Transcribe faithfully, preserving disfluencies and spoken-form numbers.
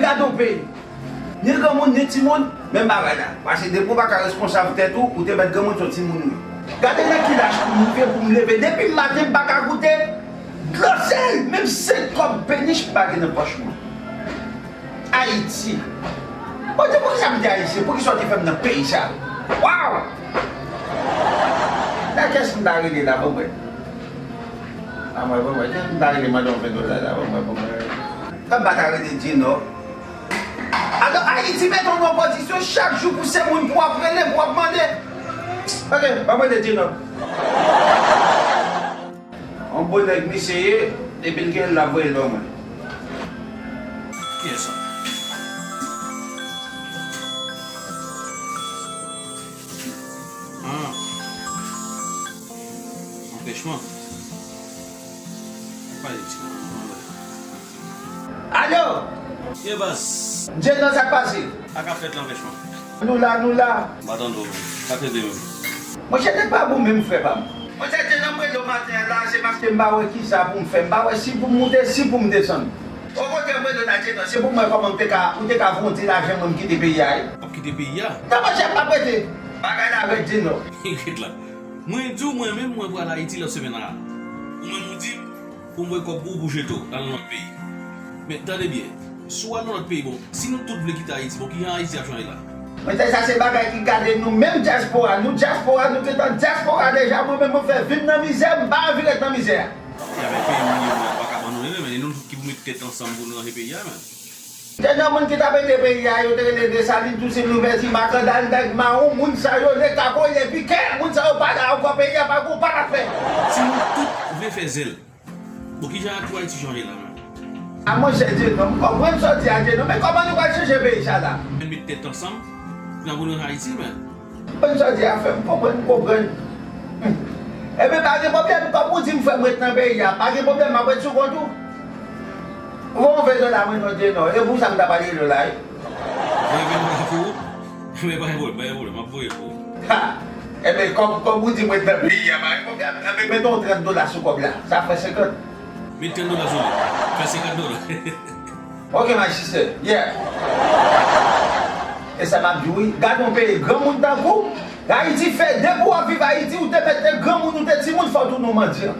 Gade yon peyi. Ni granmoun, ni timoun, menm bagay la. Paske depi w pa ka responsab tèt ou, ou te mèt granmoun se yon timoun ou ye. Gade nan ki laj pou m rive pou m leve. Depi maten m pa ka goute dlo sèl, menm senk kòb penich m pa gen nan pòch mwen. Ayiti. Bondye, poukisa m te ayisyen? Poukisa w te fè m nan peyi sa? Waw! Nan kiyès m ta rele la, ban m wè. A mwen, ban m wè. Kiyès m ta rele mande yon ven dola la, ban m wè, ban m wè. Kòm m pa ta rele Djenò. Alò, Ayiti mete w nan pozisyon chak jou pou se moun pou w ap rele, pou w ap mande. Ok, ban m rele Djenò. Yon bon nèg misye ye, depi l gen l, l ap voye lò mwen. Kiyès sa? Ah. Anpèchman. Pale ti moun. Alo! Ye baz. Djenò, sa k pase? Sa k ap fèt la, anpèchman? Nou la, nou la. M pa tande w. Sa k rete menm? Monchè, tèt pa bon menm, frè pa m. Monchè, Djenò, m rele w maten an la, se paske m pa wè kisa pou m fè. M pa wè si pou m moute, si pou m desann. Okontrè, m rele w la, Djenò, se pou m wè kòman m te ka, ou te ka fè yon ti lajan mwen m kite peyi a, wi. W ap kite peyi a? Non, monchè, m p ap rete. Bagay la rèd, Djenò. Kit la. Mwen di w, mwen menm, mwen pral Ayiti lòt semèn la. Ou menm, ou di m, pou m voye kòb pou ou pou w jete w al nan lòt peyi. Men, tande byen, si w al nan lòt peyi, bon, si nou tout vle kite Ayiti, bon, kijan Ayiti ap chanje la? Monchè, sa se bagay ki gade nou menm dyaspora. Nou dyaspora, nou gentan dyaspora deja. Mwen menm, mwen fè vi m nan mizè, m pa anvi ret nan mizè a. Ya, men peyi nou ye, mwen pa ka abandone, men e nou tout ki pou met tèt ansanm pou nou ranje peyi a, men. Dènye moun ki t ap ede peyi a, yo te rele Desalin, Tousen Louvèti, Makandal, Nèg Mawon, moun sa yo, Lekako, Lepikè, moun sa yo pa la ankò, peyi a pa gon pa t ap fè. Si nou tout vle fè zèl, bon, kijan tou Ayiti chanje la menm? A monchè Djenò, m konprann sa w di a Djenò, men kòman nou pral chanje peyi sa la? Met tèt ansanm, pou n ap ranje Ayiti, men. Konprann sa w di a frè m, konprann, m konprann. Ebyen pa gen pwoblèm, kòm ou di m frè m ret nan peyi a, pa gen pwoblèm, m ap ret sou kont ou. Voye yon ven dola mwen non Djenò, e pou sa m ta pale dola wi. Voye ven dola pou ou? Men pa gen pwoblèm, pa gen pwoblèm, m ap voye pou ou. Ha! Ebyen kòm, kòm ou di m ret nan peyi a, pa gen pwoblèm, ebyen mete yon trant dola sou kòb la, sa fè senkant. Met trant dola sou li, fè senkant dola. Ok my sister, yeah. E sa m ap di w wi, gade yon peyi granmoun tankou w. Ayiti fè depi w ap viv Ayiti, ou te mèt te granmoun, ou te timoun, fò w tounen yon mandyan.